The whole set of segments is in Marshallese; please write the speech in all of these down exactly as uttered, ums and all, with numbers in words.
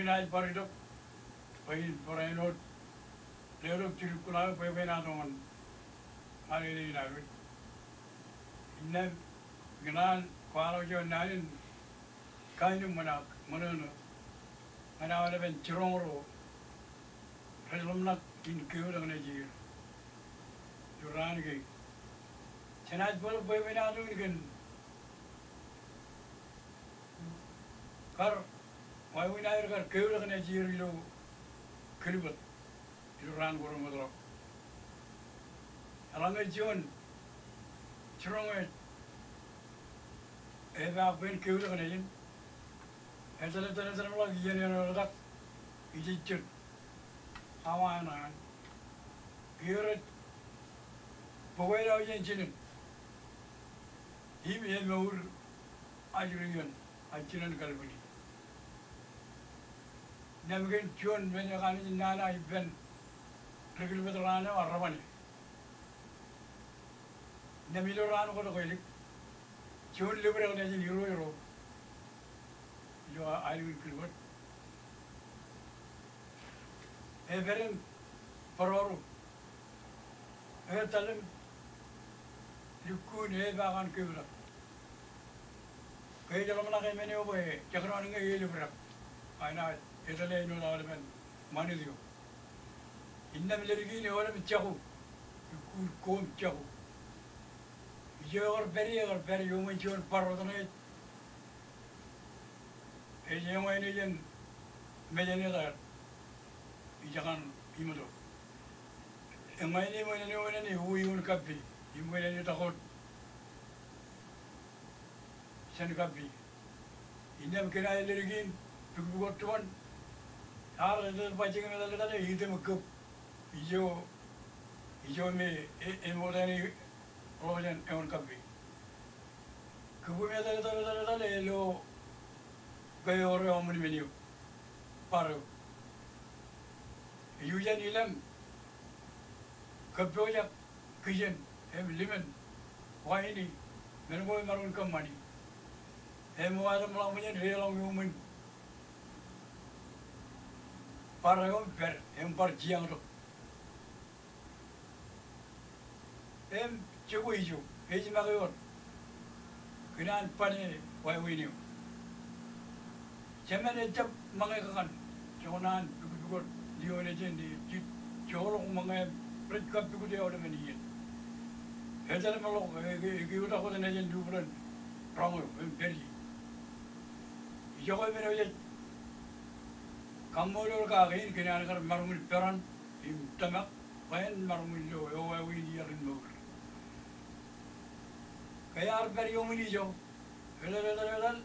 Inaaj bar itok bwe in barāinwōt letok jidik kuṇaō bwebwenato ñan alen in ad wōj. Innām ikōṇaan kwaḷọk juon naan in kaenōṃṃan ak ṃōṇōṇō ñan aolepen jiroñ ro rej ḷōmṇak in keotak nejier ilo raan kein. Jenaaj bōktok bwebwenato in kōn kar wāween aer kar keotak nejier ilo kilbōt ilo raan ko remootḷọk. Eḷaññe juon jiroñ ej epaak bwe en keotak nejin, etal etal etal ḷọk iien āinwōt etak ijejjet awa ṇae. Kiiō rej bōk eo jān jinen im emour ajri ioon, a jinen kalbwini. Innām kōn juon men ekaṇ ej nana ippān ri kilbōt raan eo a reban e. Innām ilo raan ko tok elik juon lōb eo nejin irooj ro ilo aelōñ in kilbōt. Epād im bōrọro. Etal im lukkuun epaak an keotak. Ke ej ḷōmṇak e men eo bwe jekdọọn ñe elōb dāp. Aina etal e āinwōt aolepen ṃanit eo. Innām ledik in eoḷap jako. Lukkuun ko im jako. Ijo ekar pād ie, ekar pād iuṃwin juon bar wōt ṇe ej eñwāne jān mejān etal ijekaṇ iṃōto. Eñwāne im eñwāne, eñwāne, eñwāne, ewi ioon kappi im eñwāne tok wōt jān kappi. Innām kōn aer ledik in pukpuk wōt tōn, ear etal bajjek im etal etal e, itiṃ kōb ijo, ijo me e, emootane ḷọk jān eoon kappi. Kōb im etal etal etal etal e lo ke ewōr eoṃwin men eo, bar eo. Ej ijin ilem kōb pojak kijen im ḷimān waini, men ko emaroñ in kōṃṃani. Im eo atemḷọk ṃōjin deḷọñ iuṃwin bar eo im pād im bar jiañ tok. Im jokwe ijo ej make wōt kōn an bane wāween eo. Jemān ejjab ṃōñā kakan, joñan an pukpuk wōt ioon ejān, ej jitjoḷọk ṃōñā im rej kappukute aolepen iien. Etal im ḷọk, e, e, ekeotak wōt nejin lubwilōñ roñ eo im pād ie. Ijoko men eo jej kaṃṃoolol kake in kōn an kar maroñ in peran im tōmak bwe en maroñ in lo eo wāween iar in mour. Ke ear pād iuṃwin ijo, etal, etal, etal,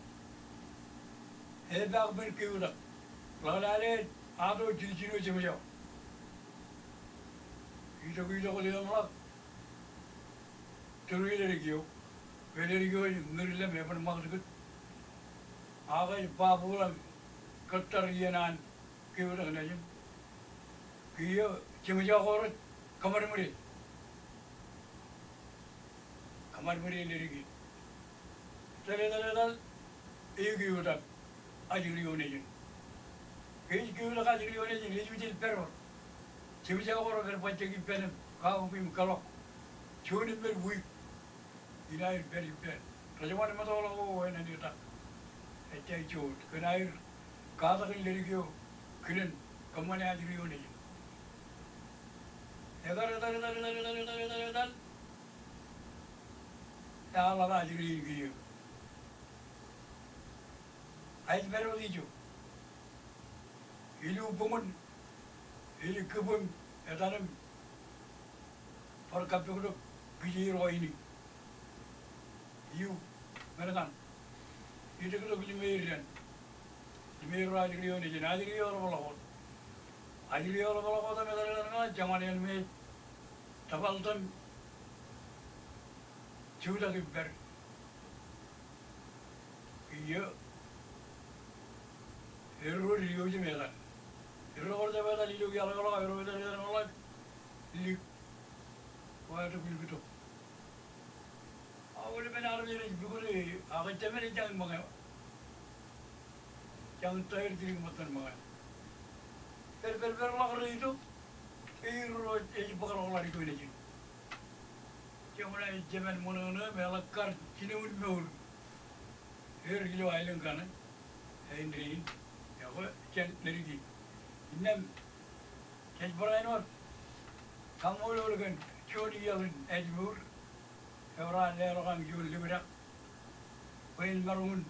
epaak bwe en keotak. Ḷōḷḷap e ato jiljino jeṃjeo. Itok, itok, ḷeḷḷap. Tūri ledik eo. Bwe ledik eo ej ṃwir ḷap, eban ṃakūtkūt. Ak ej ba bōk ḷap kōttar iien an keotak nejin. Kiiō jeṃjeo ko rej kōṃadṃōde. Kōṃadṃōde ledik in. Etal, etal, etal, ekeotak ajri eo nejin. Ke ej keotak ajri eo nejin, ej ijin pād wōt. Jeṃjeo ko rej pād bajjek ippān im kakuk im kōḷọk. Juon im mej wiik. Inaaj pād ippān. Rej wōnṃaanḷọk eo enaaj etak. Ejja ej juon. Kōn aer katak in ledik eo kile in kōṃṃane ajri eo nejin. Ekar etal, etal, etal, etal, etal, etal. Eḷap ajri in kiiō. Ej pād wōt ijo. Ilo buñūn, ej kōb im etal im bar kappuktok kijeir waini. Iu, men kaṇ. Itōktok limeer dān. Limeer ro ajri eo nejin, ajri eo eḷapḷọk wōt. Ajri eo eḷapḷọk wōt im etal, etal, etal, joñan āinwōt tōpaltōn jutak im pād. Kiiō erro diwōj im etal. Erro ko rej jab etal ilo iaḷ eo ḷọk, erro etal, etal, etal, etal, lik. Ko aetok liktok. Aolepen armej rej pukot e, ak jemān ejjañin ṃōñā. Jañin tōl aer jidik ṃōttan ṃōñā. Pād, pād, pād ḷọk ri itok, er ro ej bōkḷọk ḷaddik ko nejin. Jeṃḷọk ej jemān ṃōṇōṇō im eḷak kar jinoin mour. Er ilo aelōñ kaṇe, āindein, ekwe jān leddik e. Innām, jej barāinwōt kaṃṃoolol kōn juon iaḷ in Ājmour, ewōr an leḷọk aṃ juon likūdak, bwe en maroñ in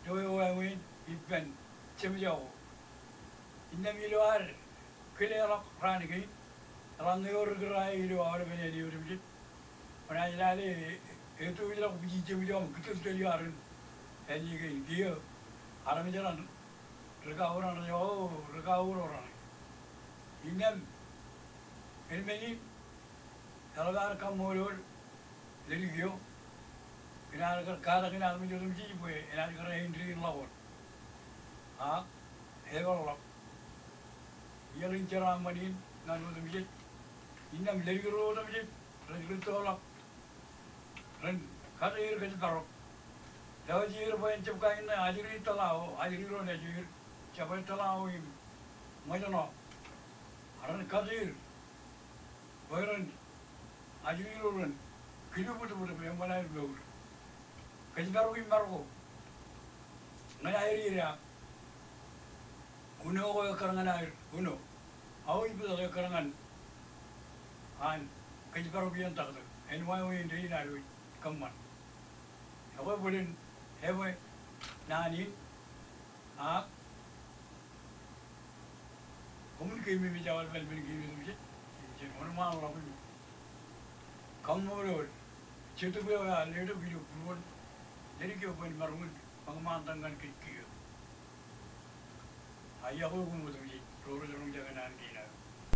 Eo eo wāween ippān jemjemjo. Innām ilo ad kileḷọk raan kein, eḷaññe ewōr kōrā ilo aolepen āne otemjej, kwōnaaj lale e, e, ettoḷọk pijin jemjemjo im kūtōltōl ioon āne kein kiiō armej raṇ, ri kauran eo, ri kauran. Innām men in, eḷap ad kaṃṃoolol leddik eo, kōn ad kar katak in armej otemjej bwe enaaj kar āindein ḷọk wōt. Ak epeḷḷọk iaḷ in jeraaṃṃan in ñan otemjej. Innām leddik ro otemjej rej rūttoḷọk, ren kateer kōjparok. Lewōj er bwe en jab kain ṇe ajri tōḷao, ajri ro nejū er, jab tōḷao im ṃōjṇọ. Ren kateer bwe ren ajri ro ren kilbutbut im eṃṃan aer mour. Kōjparok im maroko ñan aer idaak. Uno ko ekkar ñan aer, uno. Ao ippaḷ ekkar ñan an kōjparok iien taktō. En wāween dein ad wōj kōṃṃan. Ekwe bōlen ebwe naan in, ak koṃwin keememej aolepen men kein otemjej, jen wōnṃaanḷọk im kaṃṃoolol Jetōb eo ear letok ilo būruon leddik eo bwe en maroñ in ṃōñṃaantak ñan kōj kiiō. Ak iọkwe koṃ otemjej ro rej roñjake naan kein aō.